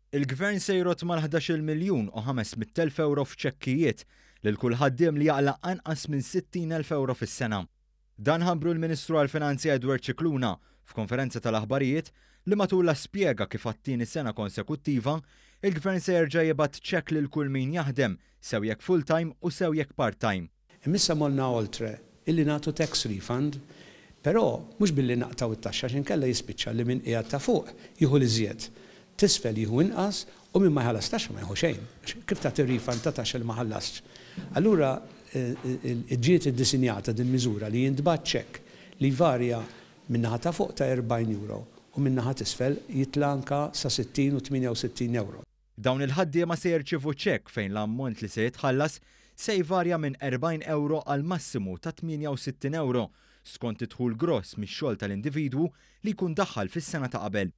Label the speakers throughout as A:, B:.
A: Il-Gvern se jrodd mal-ħdax-il miljun u 500,000 ewro f'ċekkijiet lil kull ħaddiem li jaqla' anqas minn 60,000 ewro fis-sena. Dan ħabbru l-Ministru għall-Finanzi Edward Scicluna f'konferenza tal-aħbarijiet li matulha spjega kif għat-tieni sena konsekuttiva, il-Gvern se jerġa' jibgħat ċekk lil kull min jaħdem, sew jekk full-time u sew jekk part-time.
B: Imma issa morna oltre illi nagħtu tax refund, però mhux billi naqtgħu t-taxxa għax inkella jispiċċa li min qiegħed ta' fuq jieħu l-iżjed, t'isfel jieħu inqas u min ma jħallas taxxa ma jieħu xejn. Għax kif tagħti refund ta' taxxa li ma ħallastx? Allura ġiet iddisinjata din miżura li jintbagħat ċekk li jvarja min-naħa ta' fuq ta' 40 euro u min-naħa t'isfel jitla' anka sa 60 u 68 euro.
A: Dawn il-ħaddiema se jirċievu ċekk fejn l-ammont li se jitħallas se jvarja minn 40 ewro għal massimu ta' 68 ewro, skont id-dħul gross mix-xogħol tal-individwu li jkun daħħal fis-sena ta' qabel.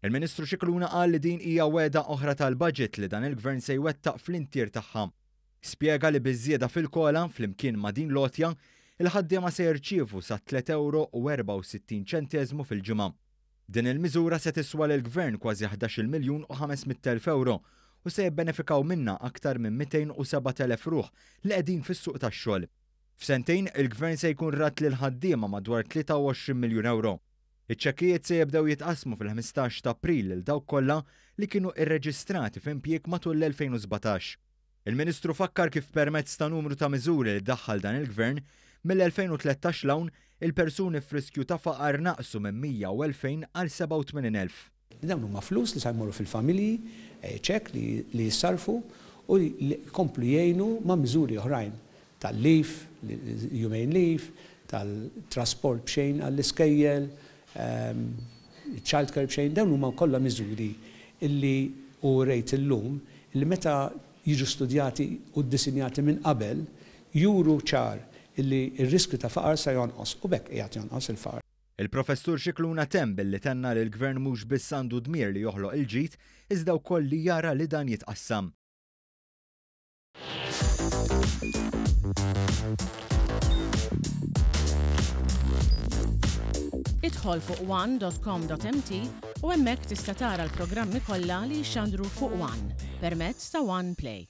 A: Il-Ministru Scicluna qal li din hija wegħda oħra tal-budget li dan il-Gvern se jwettaq fl-intier tagħha. Spjega li biż-żieda fil-COLA, flimkien ma' din l-għotja, il-ħaddiema se jirċievu sa tliet ewro u 64 ċenteżmu fil-ġimgħa. Din il-miżura se tiswa lill-Gvern kważi 11-il miljun u 500,000 ewro u se jibbenefikaw minnha aktar minn 207,000 ruħ li qegħdin fis-suq tax-xogħol. F'sentejn, il-Gvern se jkun radd lill-ħaddiema madwar 23 miljun ewro. Iċ-ċekkijiet se jibdew jitqassmu fil-15 ta' April lil dawk kollha li kienu irreġistrati f'impjieg matul l-2017. Il-Ministru fakkar kif permezz ta' numru ta' miżuri li daħħal dan il-Gvern, mill-2013 'l hawn, il-persuni f'riskju ta' faqar naqsu minn 100,000 għal 87,000.
B: Dawn huma flus li sa jmorru fil-familji, ċekk li jissarrfu u li jkomplu jgħinu ma' miżuri oħrajn tal-leave, jumejn leave, tal-trasport b'xejn għall-iskejjel, childcare b'xejn, dawn huma kollha miżuri illi u rejt illum illi meta jiġu studjati u ddisinjati minn qabel juru ċar illi r-riskju ta' faqar sa jonqos u b'hekk qiegħed jonqos il-faqar.
A: Il-Professur Scicluna temm billi tenna li l-Gvern mhux biss għandu dmir li joħloq il-ġid iżda wkoll li jara li dan jitqassam.
C: Idħol fuq one.com.mt u hemmhekk tista' tara l-programmi kollha li jixxandru fuq One permezz ta' One Play.